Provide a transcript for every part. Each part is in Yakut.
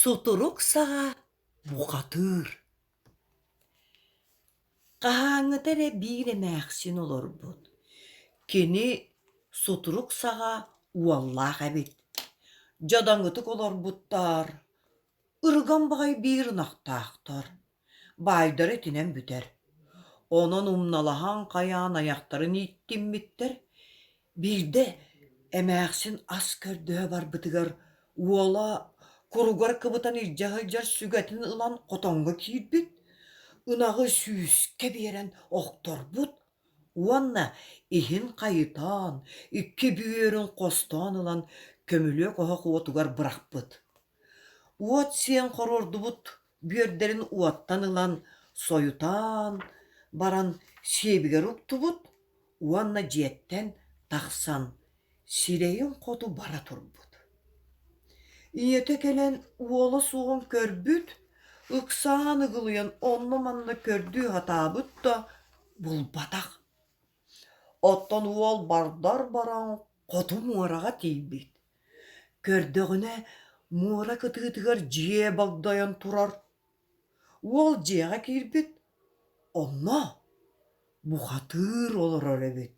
Сутурук саҕа бухатыыр Хаһааҥҥыта эрэ биир эмээхсин олорбут. Кини сутурук саҕа уоллаах эбит. Дьадаҥытык олорбуттар, ырыган баҕайы биир ынахтаахтар, баайдара итинэн бүтэр. Онон умналаһан хайаан айахтарын ииттиммиттэр Биирдэ эмээхсин ас көрдөһө барбытыгар уола куругар кыбытан илдьэ сылдьар сүгэтин ылан хотоҥҥо киирбит, ынаҕы сүүскэ биэрэн охторбут уонна иһин хайытан, икки бүөрүн хостоон ылан көмүлүөк оһох уотугар бырахпыт. Уот сиэн хоруордубут бүөрдэрин уоттан ылан сойутаан баран сиэбигэр уктубут уонна дьиэттэн тахсан сирэйин хоту бара турбут. Ийэтэ кэлэн уола суоҕун көрбүт, ыксаан ыгылыйан онно-манна көрдүү сатаабыт да булбатах. Оттон уол бардар баран хоту муораҕа тиийбит. Көрдөҕүнэ муора кытыытыгар дьиэ богдойон турар. Уол дьиэҕэ киирбит, онно бухатыыр олорор эбит.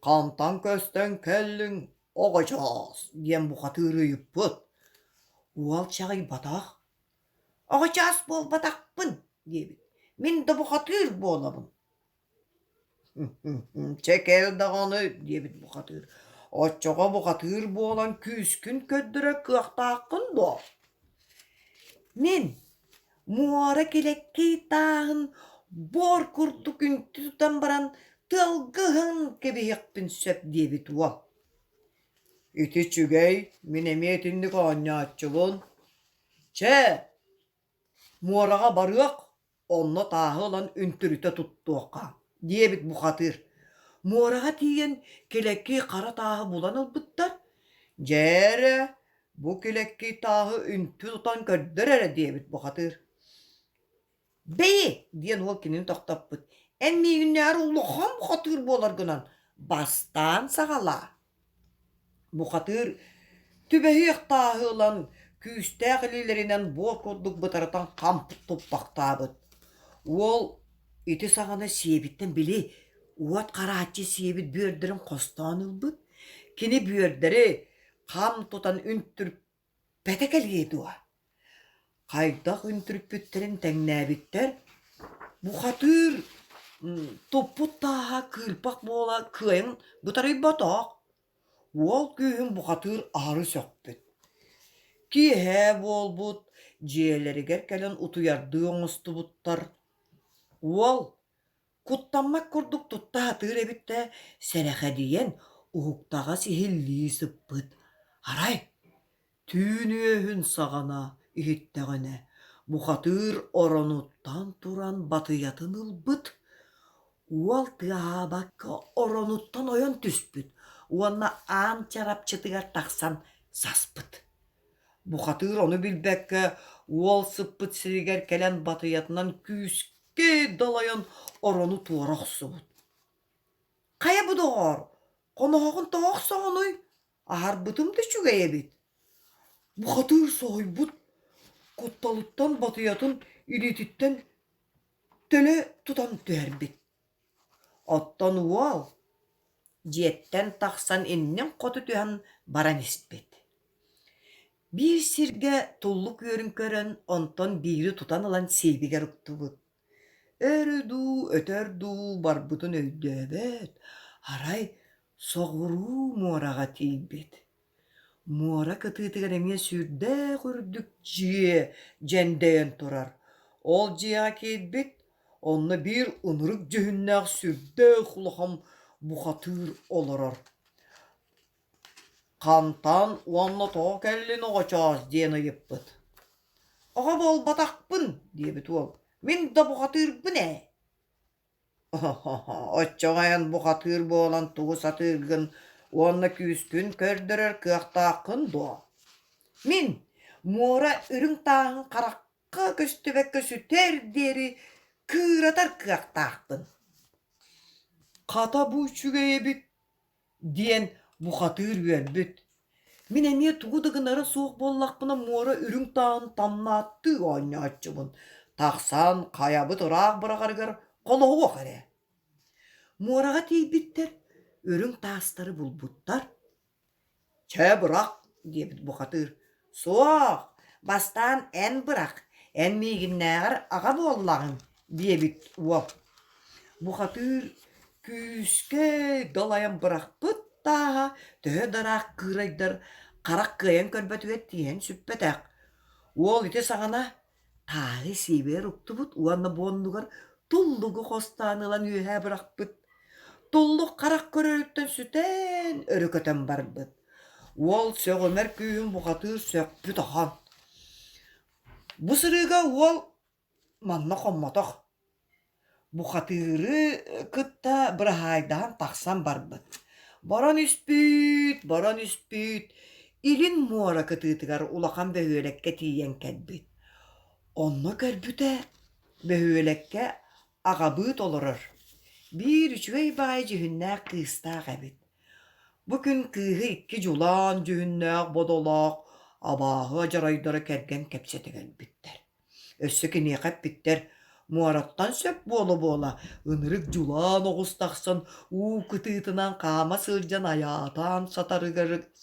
«Хантан көстөн кэллиҥ, оҕочоос?» диэн бухатыыр ыйыппыт. Уол чаҕыйбатах, «Оҕочоос буолбатахпын» диэбит, «мин да бухатыыр буолабын» «Чэ кэл даҕаны» диэбит бухатыыр, «оччоҕо бухатыыр буолан күүскүн көрдөрөр кыахтааххын дуо?» «Мин муора килэккий тааһын буор курдук үнтү тутан баран тыалга ыһан кэбиһиэхпин сөп» диэбит уол. «Ити үчүгэй, мин эмиэ итинник оонньооччубун. Чэ, муораҕа барыах, онно тааһы ылан үнтүрүтэ туттуохха» диэбит бухатыыр. Муораҕа тиийэн килэккий хара тааһы булан ылбыттар. «Дьэ эрэ, бу килэккий тааһы үнтү тутан көрдөр эрэ» диэбит бухатыыр. «Бэйи!» диэн уол кинини тохтоппут. «Эн миигиннээҕэр улахан бухатыыр буоларгынан бастаан саҕалаа» Бухатыыр түбэһиэх тааһы ылан, күүстээх илиилэринэн буор курдук бытарытан хам туппахтаабыт. Уол ити саҕана сиэбиттэн били уот харааччы сиэбит бүөрдэрин хостоон ылбыт. Кини бүөрдэри хам тутан үнтүрпэтэ кэлиэ дуо? Хайдах үнтүрпүттэрин тэҥнээбиттэр, бухатыыр туппут тааһа кыырпах буола кыайан бытарыйбатах. Уол күүһүн бухатыыр аһары сөхпүт. Киэһэ буолбут, дьиэлэригэр кэлэн утуйардыы оҥостубуттар. Уол куттаммат курдук тутта сатыыр эбит да, сэрэхэдийэн уһуктаҕас иһиллии сыппыт. Арай Түүн үөһүн саҕана иһиттэҕинэ, бухатыыр оронуттан туран батыйатын ылбыт, уол тыаһаабакка оронуттан ойон түспүт уонна аан чарапчытыгар тахсан саспыт. Бухатыыр ону билбэккэ уол сыппыт сиригэр кэлэн батыйатынан күүскэ долойон орону туора охсубут. «Хайа бу доҕоор, хоноһоҕун тоҕо охсоҕунуй? Аһарбытым да үчүгэй эбит Бухатыыр соһуйбут, кутталыттан батыйатын илиититтэн төлө тутан түһэрбит. Оттон уол дьиэттэн тахсан иннин хоту түһэн баран испит. Биир сиргэ туллук үөрүн көрөн, онтон биири тутан ылан сиэбигэр уктубут. Өр дуу, өтөр дуу барбытын өйдөөбөт, арай соҕуруу муораҕа тиийбит. Муора кытыытыгар эмиэ сүрдээх үрдүк дьиэ дьэндэйэн турар. Ол дьиэҕэ киирбит, онно биир ынырык дьүһүннээх сүрдээх улахан бухатыыр олорор. «Хантан уонна тоҕо кэллин оҕочоос?» диэн ыйыппыт. «Оҕо буолбатахпын» диэбит уол, «мин да бухатыырбын ээ» Оччоҕо эн бухатыыр буолан тугу сатыыргын уонна күүскүн көрдөрөр кыахтааххын дуо? Мин муора үрүҥ тааһын харахха көстүбэккэ сүтэр диэри кыыратар кыахтаахпын. Хата бу үчүгэй эбит диэн бухатыыр үөрбүт. Мин эмиэ тугу да гынара суох буоллахпына муора үрүҥ тааһын тамнааттыы оонньооччубун. Тахсан хайабыт ыраах быраҕарыгар холоһуох эрэ. Муораҕа тиийбиттэр, үрүҥ таастары булбуттар. «Чэ, бырах» диэбит бухатыыр. «Суох, бастаан эн бырах, эн миигиннээҕэр аҕа буоллаҕыҥ» диэбит уол. Бухатыыр күүскэ далайан бырахпыт тааһа төһө да ыраах кыырайдар харах кыайан көрбөтүгэр тиийэн сүппэтэх. Уол ити саҕана Тааһы сиэбигэр уктубут уонна бу оннугар туллугу хостоон ылан үөһэ бырахпыт. Туллук харах көрөрүттэн сүтэн өрө көтөн барбыт. Уол сөҕүмэр күүһүн бухатыыр сөхпүт ахан. Бу сырыыга уол манна хоммотох. Бухатыыры кытта быраһаайдаһан тахсан барбыт. Баран испит, баран испит, илин муора кытыытыгар улахан бөһүөлэккэ тиийэн кэлбит. Онно көрбүтэ, бөһүөлэккэ аҕабыыт олорор, биир үчүгэй баҕайы дьүһүннээх кыыстаах эбит. Бу күн кыыһы икки дьулаан дьүһүннээх бодолоох абааһы адьарайдара кэргэн кэпсэтэ кэлбиттэр. Өссө киниэхэ эппиттэр: муораттан сөп буола-буола ынырык дьулаан оҕус тахсан уу кытыытынан хаама сылдьан айаатаан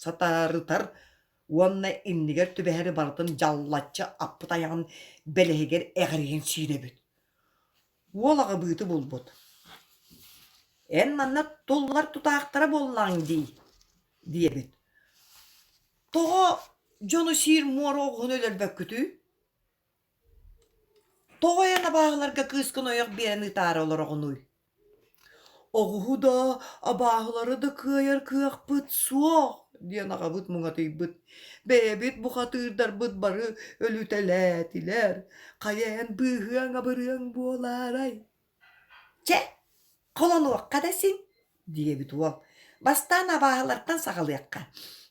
сатарытар уонна иннигэр түбэһэри барытын дьаллаччы аппыт айаҕын бэлэһигэр эҕирийэн сиир эбит. Уол аҕабыыты булбут: «Эн манна туллар тутаахтара буоллаҕыҥ дии» диэбит. «Тоҕо дьону сиир муора оҕуһун өлөрбөккүтүй? Тоҕо эн абааһыларга кыыскын ойох биэрэн ыытаары олороҕунуй? Оҕуһу да, абааһылары да кыайар кыахпыт суох» диэн аҕабыт муҥатыйбыт. «Бэйэбит бухатыырдарбыт бары өлүтэлээтилэр, хайа эн быыһыаҥ-абырыаҥ буолаарай?» «Чэ, холонуохха да син» диэбит уол. «Бастаан абааһылартан саҕалыахха.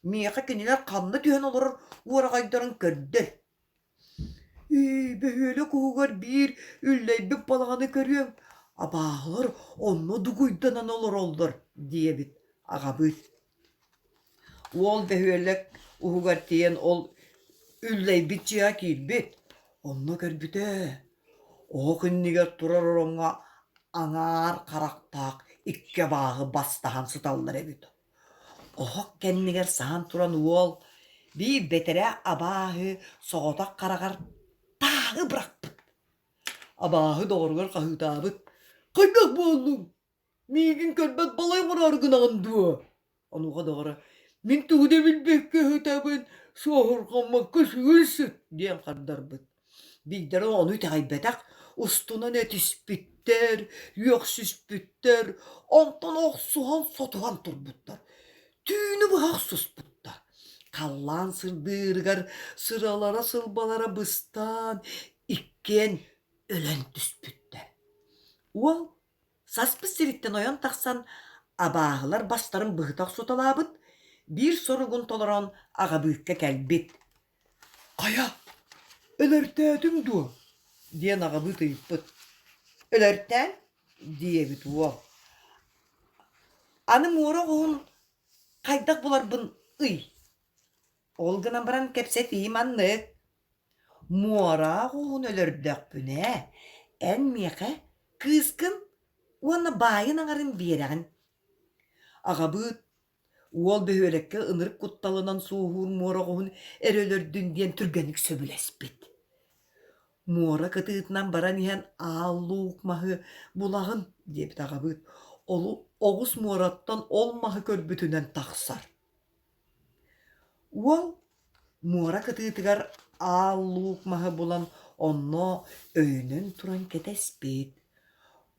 Миэхэ кинилэр ханна түһэн олорор уораҕайдарын көрдөр» Ии, бөһүөлэк уһугар биир үллэйбит балаҕаны көрүөҥ, абааһылар онно дугуйданан олороллор диэбит аҕабыт. Уол бөһүөлэк уһугар тиийэн ол үллэйбит дьиэҕэ киирбит, онно көрбүтэ, оһох иннигэр турар ороҥҥо аҥаар харахтаах икки абааһы бастаһан сыталлар эбит. Оһох кэннигэр саһан туран уол биир бэтэрээ абааһы соҕотох хараҕар тааһы бырахпыт. Абааһы доҕоругар хаһыытаабыт: «Хайдах буоллуҥ? Миигин көрбөт балай оҥороору гынаҕын дуо?» Онуоха доҕоро: «Мин тугу да билбэккэ сытабын, суоһурҕаммакка сүгүн сыт» диэн хардарбыт. Биирдэрэ ону итэҕэйбэтэх, устунан этиспиттэр, үөхсүспүттэр, онтон охсуһан сотуһан турбуттар. Түүнү быһа охсуспуттар. Халлаан сырдыырыгар сыралара-сылбалара быстан, иккиэн өлөн түспүттэр. Уол Саспыт сириттэн ойон тахсан абааһылар бастарын быһыта охсуталаабыт, биир соругун толорон аҕабыыкка кэлбит. «Хайа, өлөртөөтүҥ дуо?» диэн аҕабыыт ыйыппыт. «Өлөртөөн» диэбит уол. «Аны муора оҕуһун хайдах буларбын ый. Ол гынан баран кэпсэтии маннык. Муораах оҕуһун өлөрдөхпүнэ, эн миэхэ кыыскын уонна баайын аҥарын биэрэҕин. Аҕабыыт уол бөһүөлэккэ ынырык кутталынан суоһуур муора оҕуһун эрэ өлөрдүн диэн түргэнник сөбүлэспит. Муора кытыытынан баран иһэн аал луук маһы булаҕын диэбит аҕабыыт. Ол оҕус муораттан ол маһы көрбүтүнэн тахсар. Уол муора кытыытыгар аал луук маһы булан онно өйөнөн туран кэтэспит.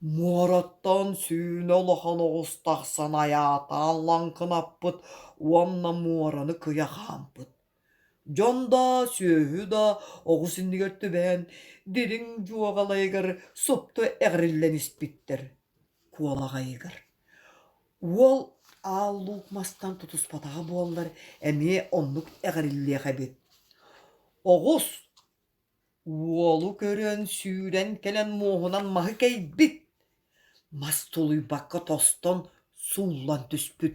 Муораттан сүүнэ улахан оҕус тахсан айаатаан лаҥкынаппыт уонна муораны кыйа хаампыт. Дьон да, сүөһү да оҕус иннигэр түбэһэн дириҥ дьуоҕалайыгар супту эҕириллэн испиттэр куолаҕайыгар. Уол аал луук мастан тутуспатаҕа буоллар эмиэ оннук эҕириллиэх эбит. Оҕус уолу көрөн сүүрэн кэлэн муоһунан маһы кэйбит, мас тулуйбакка тостон сууллан түспүт.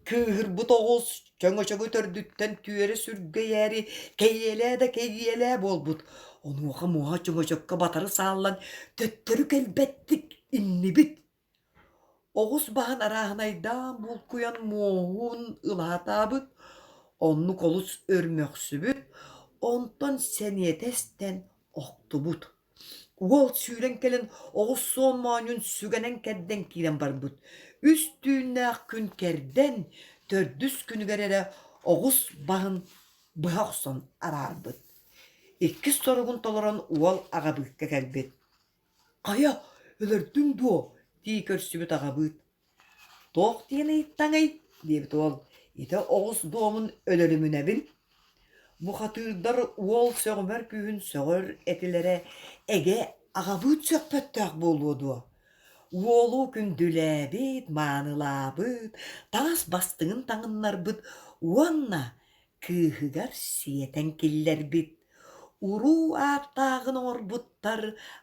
Кыыһырбыт оҕус чөҥөчөгү төрдүттэн түөрэ сүргэйээри кэйиэлээ да кэйиэлээ буолбут. Онуоха муоһа чөҥөчөккө батары сааллан төттөрү кэлбэттик иннибит. Оҕус баһын арааһынайдаан булкуйан муоһун ылаатаабыт, оннук олус өр мөхсүбүт, онтон сэниэтэ эстэн охтубут. Уол сүүрэн кэлэн оҕус суон моонньун сүгэнэн кэрдэн киирэн барбыт. Үс түүннээх күн кэрдэн, төрдүс күнүгэр эрэ оҕус баһын быһа охсон араарбыт. Иккис соругун толорон уол аҕабыыкка кэлбит. «Хайа, өлөрдүҥ дуо?» дии көрсүбүт аҕабыыт. «Туох диэн ыйыттаҥый?» диэбит уол. «Ити оҕус дуомун өлөрүмүнэбин». Бухатыырдар уол сөҕүмэр күүһүн сөҕөр этилэрэ, эгэ, аҕабыыт сөхпөттөөх буолуо дуо? Уолу күндүлээбит, маанылаабыт, таҥас бастыҥын таҥыннарбыт уонна кыыһыгар сиэтэн киллэрбит. Уруу ааттааҕын оҥорбуттар,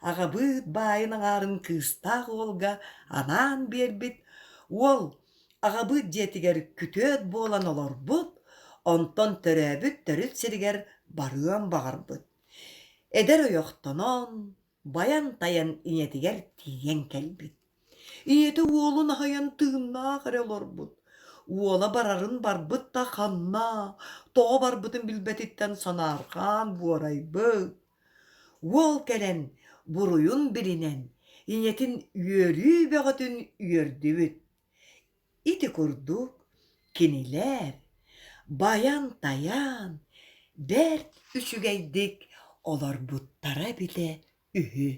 аҕабыыт баайын аҥаарын кыыстаах уолга анаан биэрбит. Уол аҕабыыт дьиэтигэр күтүөт буолан олорбут, онтон төрөөбүт төрүт сиригэр барыан баҕарбыт. Эдэр ойохтонон, байан-тайан ийэтигэр тиийэн кэлбит. Ийэтэ уолун аһыйан тыыннаах эрэ олорбут. Уола барарын барбыт да ханна, тоҕо барбытын билбэтиттэн санаарҕаан буорайбыт. Уол кэлэн буруйун билинэн, ийэтин үөрүү бөҕөтүн үөрдүбүт. Ити курдук кинилэр байан-тайаан бэрт үчүгэйдик олорбуттара эбитэ үһү.